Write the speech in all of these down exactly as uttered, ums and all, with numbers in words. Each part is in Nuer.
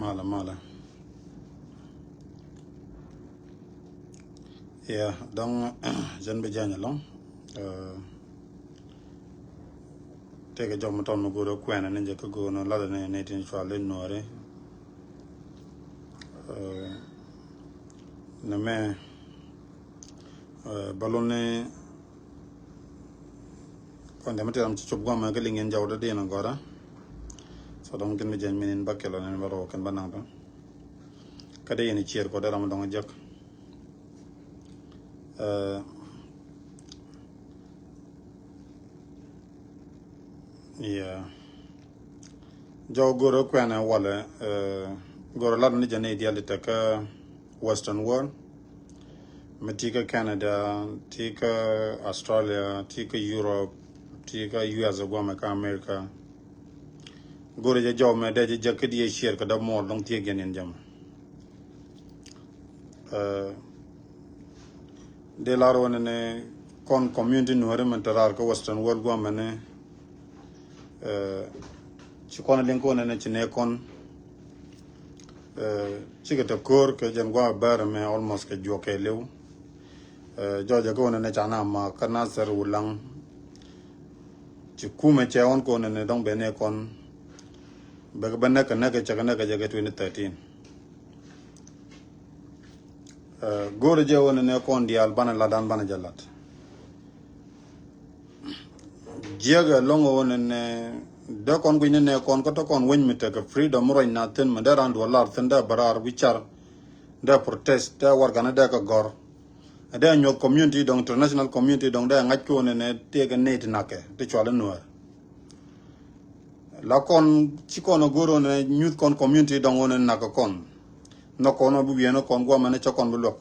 Malɛ, malɛ. Yeah, dɔŋ jɛn bi jany alɔŋ. Tëëkɛ jɔk mi tɔn mi go̱o̱rä kuɛnɛ ni jɛ kä go̱o̱rä latdɛ ni ni tin cual in nuɔri. Ni mɛ balun ni kɔn dɛmɛ ti ram ci cop guamɛ kä liŋ in jɔw dä din agɔra. So dɔŋ kin mi jɛn min in ba kɛlɔ ni ba rɔ kɛn ba naŋ dɔ. Kä dee yɛn cier kɔ dee ram dɔŋ jek. Yeah. Jɔw go̱rä kuɛnɛ walɛ go̱rä lat ni jɛ ni diali tekä Western world. Mi ti kä Canada, ti kä Australia, ti kä Europe, ti kä U S guamɛ kä America. Go̱rä jɛ jɔw mɛ dee jɛ jek kä diɛ cier kä dee mɔɔl dɔŋ thiek jɛ nin jɛ mɛ. Dee lar wä nɛnɛ kɔn community nuɔri mɛn te rar kä Western world guamɛ ni. Ci kɔn liŋ kɔn nɛnɛ ci nɛ kɔn. Cikɛ te ko̱r kɛ jɛn guamɛ bɛr mɛ almost kɛ juɔk kɛ liw. Jɔjɛ kɛ wä nɛnɛ ca na ma kä na sɛr wulaŋ. Ci kumɛ cɛ wän kɔn nɛnɛ dɔŋ bɛ nɛ kɔn. Bɛ kɛ bɛ nɛkɛ nɛkɛ cɛ kɛ nɛkɛ jɛ kɛ twenty thirteen. Go̱o̱rä jɛ wä nɛnɛ kɔn diaal banɛ lat dan banɛ jɛ lat. Jiäkɛ lo̱ŋ wä nɛnɛ dee kɔn guic nɛnɛ kɔn kä tɔ kɔn weny mi tekɛ freedom mi ruac na thin mi dee ran duɔl lar thin dee bɛ raar wi̱c car. Dee protest dee warganɛ dee kɛ gɔr. Dee nyuɔth community dɔŋ international community dɔŋ dee ŋa̱c kɛ wä nɛnɛ tëëkɛ nɛy ti na̱kɛ ti cual in nuäär. La kɔn ci kɔn a go̱r ɣän ɛ nyuth kɔn community dɔŋ ɣän ɛ nak kɔn. Nhɔk kɔn ɔ bi wiɛn kɔn guamɛn cä kɔn bi luäk.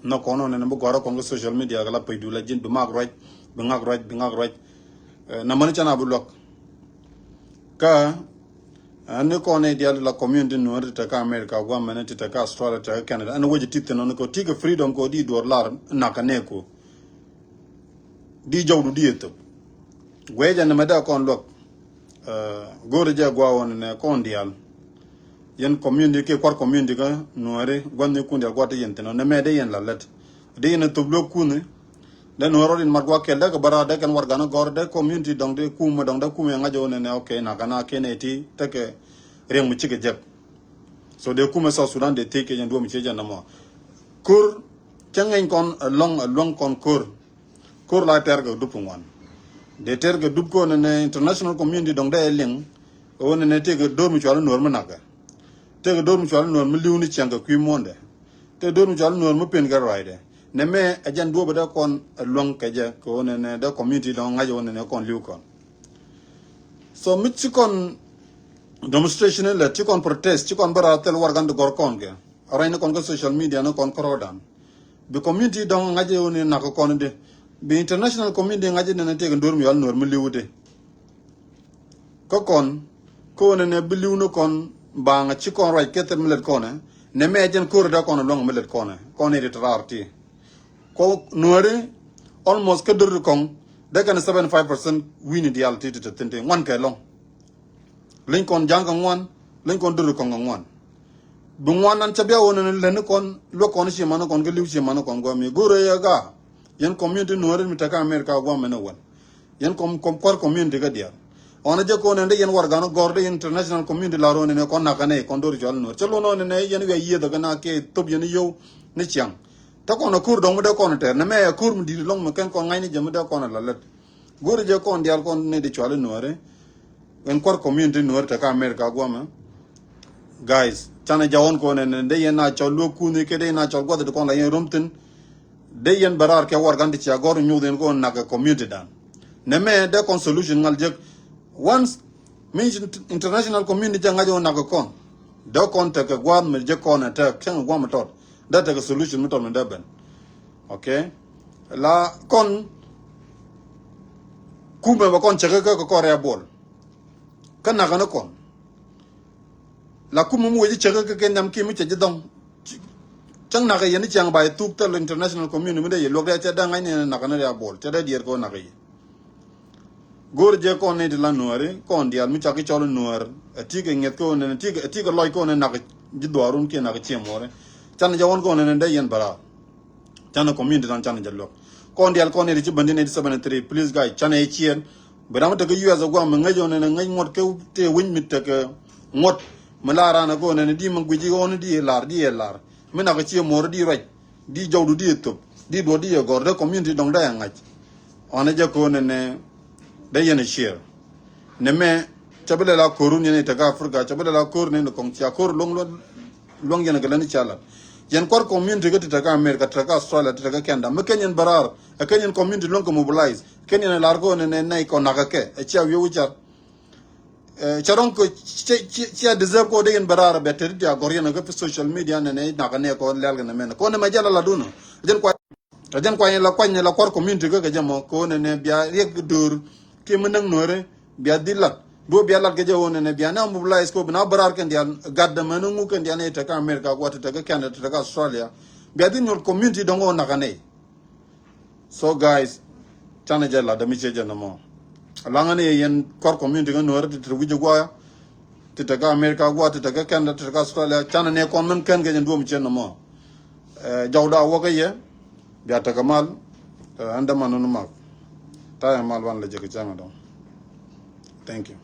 Nhɔk kɔn ɣän ɛ bi gɔ̱r kɔn kä social media kɛ la page du la ji̱n bi mak ruac, bi ŋak ruac, bi ŋak ruac. Ɛ, na mani ca na bi luäk. Kä ɛn ni kɔn ɛ dial la community nuɔ̱n ti te kä America guamɛn ti te kä Australia ti te kä Canada ɛn wec ti thin ɣän kɔ ti kɛ freedom kɔ di duɔr lar nak kɛ nɛ kɔ. Di jɔwdu di ɛ thop. Guɛcɛ nɛmɛ dee kɔn luäk. Go̱o̱rɛ jɛ gua̱a̱ wä nɛnɛ kɔn diaal. Yɛn community kiɛ kua̱r community kä nuääri gua̱n ni kun diaal gua̱a̱ ti yɛn thin ɔ nɛmɛ dee yɛn la lät. Dee yɛn ɛ thop luäk kun. Dee nuäär rɔɔd in mat gua̱a̱ kɛl dee kɛ bäraar dee kɛn warɛgani gɔ̱r dee community dɔ̱ŋ dee kumɛ dɔ̱ŋ dee kumɛ ŋa̱c ɔ nɛnɛ okay nakä na kiɛn ɛ ti tekɛ riɛŋ mi cikɛ jek. So dee kumɛ South Sudan dee thiec kɛ jɛn duɔ̱ɔ̱m ciec jɛn nɔmɔ. Ko̱r cä ŋeny kɔn ɛlɔ̱ŋ ɛluäŋ kɔn ko̱r. Ko̱r la tɛr kɛ dup kɛ ŋuan. Dee tɛr kɛ dup kɔn nɛnɛ international community dɔ̱ŋ dee liŋ. Ɣöö nɛnɛ tëëkɛ do̱r mi cual i̱ nuɔ̱ɔ̱r mi nakä. Tëëkɛ do̱r mi cual i̱ nuɔ̱ɔ̱r mi li̱w ni ciaŋ kɛ kui̱ muɔ̱ɔ̱ndɛ. Tëëkɛ do̱r mi cual i̱ nuɔ̱ɔ̱r mi pen kɛ ruacdɛ. Nɛmɛ ɛ jɛn duɔ̱ɔ̱pɛ dee kɔn ɛluäŋ kɛ jɛ kɛ ɣöö nɛnɛ dee community dɔ̱ŋ ŋa̱c ɣöö nɛnɛ kɔn li̱w kɔn. So mi ci kɔn demonstration in lɛ ci kɔn protest ci kɔn bä raar thil warɛgan di gɔr kɔn kɛ. Rɛy ni kɔn kä social media ni kɔn kärɔɔdan. Bi community dɔ̱ŋ ŋa̱c i̱ wuni nak kɔn di. Bi international community ŋa̱c i̱ nɛn a tëëk in duɔ̱ɔ̱r mi yɔal nuɔ̱ɔ̱r mi li̱w di. Kä kɔn kä wuni nɛ bi li̱w ni kɔn baaŋ ci kɔn ruac kɛ thil mi lɛt kɔn ɛ. Nɛ mɛ jɛn ko̱r dee kɔn luäŋ mi lɛt kɔn ɛ kɔn i̱ di tɛ raar ti. Kɔ nuääri almost kä dör kɔŋ dee kɛn seventy five percent wi̱ni diaal ti ti te thin ti ŋuan kɛ lɔŋ. Leny kɔn ja̱ŋ kɛ ŋuan, leny kɔn dör kɔŋ kɛ ŋuan. Bi ŋuan nan ca bia wä nɛn leni kɔn luäk kɔn ci man kɔn kä li̱w ci man kɔn guam mi go̱rɛ yɛ ga. Yɛn community nuääri mi te kä America guam mɛn ɛ wän. Yɛn kɔm kɔm kua̱r community kä diaal. Ɣɔn a jɛ kɔn ɛn dee yɛn warɛgan gɔr dee yɛn international community la ruɔn ɛn kɔn nakä nɛ kɔn dor cɔl nuɔr cɛ luɔn ɣɔn ɛn yɛn wiɛ yieth kɛ na kɛ thop yɛn yio̱w ni ciaŋ. Te kɔn a ko̱r dɔŋ mi dee kɔn a tɛr nɛ mɛ a ko̱r mi di̱t lɔŋ mi kɛn kɔn ŋa̱cni jɛ mi dee kɔn a la lät. Go̱r jɛ kɔn diaal kɔn ni di cɔl i̱ nuɔri. Ɛn kua̱r community nuɔri te kä America guamɛ. Guys canɛ jɛ ɣɔn kɔn ɛn dee yɛn na cɔl luɔk kuŋni kɛ dee yɛn na cɔl guath di kɔn la yɛn rom thin. Dee yɛn bɛ raar kɛ warɛgan ti cia gɔr nyuth yɛn kɔn nak kɛ community dan. Nɛ mɛ dee kɔn solution ŋal jek. Once mi international community jɛ ŋa̱c ɣöö nak kɛ kɔn dee kɔn tekɛ gua̱a̱th mi jek kɔn ɛ tɛk cäŋ gua̱a̱th mi tɔt dee tekɛ solution mi tɔt mi dee ben. Okay. La kɔn kumɛ bɛ kɔn cäkä kä kɛ kɔn rɛɛ buɔl. Kä nakä ni kɔn la kumɛ mi wec cäkä kä kɛ nhiam kiɛ mi cɛ ji̱ dhɔŋ. Cäŋ nakä yɛn i̱ ciaŋ ba i̱ thuk thil international community mi dee yɛ luɔk dee cɛ dee ŋa̱cni nakä ni rɛɛ buɔl cɛ dee diɛɛr kɛ wä nakä yɛ. Go̱o̱r jɛ kɔn ni ti la nuääri kɔn diaal mi cak ki cɔl nuäär. Ɛ ti kɛ ŋi̱eth kɔn ni ti kɛ lɔc kɔn ni nak ji̱ dhuaarun kiɛ nak ciɛ muɔri. Canɛ jɛ ɣɔn kɔn ni dee yɛn bɛ raar. Canɛ community dan canɛ jɛ luäk. Kɔn diaal kɔn ni ti ci bändi ni ti seventy three, please guys, canɛ yɛ ciɛɛn. Bɛ ram tekɛ U S ɛ guam mi ŋäc ɣɔn ni ŋäc ŋuɔt kɛ tëë wi̱ny mi tekɛ ŋuɔt mi la raan ɛ kɔn ni di mi guic ɣɔn di lar di lar. Mi nak ciɛ muɔri di ruac. Di jɔwdu di ɛ thop di duɔt di ɛ gɔr dee community dɔŋ dee ɛ ŋa̱c. Ɣɔn ɛ jɛ ko̱n ɛnɛ dee yɛn ɛ ciɛɛr. Nɛ mɛ cɛ bi lɛ la ko̱r wun yɛn ɛ tekɛ Africa, cɛ bi lɛ la ko̱r nɛ ni kɔŋ cia ko̱r luɔ̱ŋ luɔ̱ŋ yɛn ɛ kɛ lɛ ni cia lat. Yɛn kuar community kä ti tekɛ America, ti tekɛ Australia, ti tekɛ Canada, mi kɛn yɛn bɛ raar ɛ kɛn yɛn community luɔ̱ŋ kɛ mobilize. Kɛn yɛn ɛ lar ko̱n ɛnɛ nɛy kɔn nak ɛ kɛ ɛ cia wi̱i̱ wi̱c car. Cɛ rɔ̱ŋ kɛ cia deserve kɔ dee in bɛ raar bɛ te ti dia gɔr yɛn kɛ fi social media nɛ nɛ nak nɛ kɔ lɛl kɛ nɛ mɛn kɔ nɛ mɛ jɛ la la dun. Jɛn kua jɛn kua yɛn la kuany nɛ la kuar community kɛ kɛ jɛ mɔ kɔ nɛ nɛ bia riɛk dor. Ki mi näŋ nuɔri bia di lat duɔ bia lat kɛ jɛ wɔ nɛ nɛ bia nɛ mobilize kɔ bi na bɛ raar kɛn dia gat dɛ mɛ nɛ ŋu kɛn dia nɛ te kä America kua te te kä Canada te te kä Australia. Bia di nyuɔl community dɔŋ wɔ nak nɛ. So guys, canɛ jɛ lat dämi ciɛ jɛ nɔmɔ. Laŋä ni yɛn kɔr community kä nuɔri ti te wi̱c guayɔ ti te kä America guayɔ ti te kä Canada ti te kä Australia canɛ ni kɔn mɛn kɛn kɛ jɛ duɔm ciɛ nɔmɔ. Jɔw da wä kä yɛ bia te kä mal. Ɛn däman nunu mak. Tayɛ mal wan lɛ jɛ kɛ cäŋ dɔŋ. Thank you.